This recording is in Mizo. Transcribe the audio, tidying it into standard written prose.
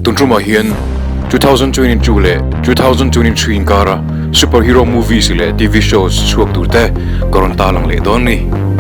Tun tumah hian 2022 leh 2023 inkara superhero movies leh TV shows chhuak tur te ka rawn tarlang leh dawn a ni.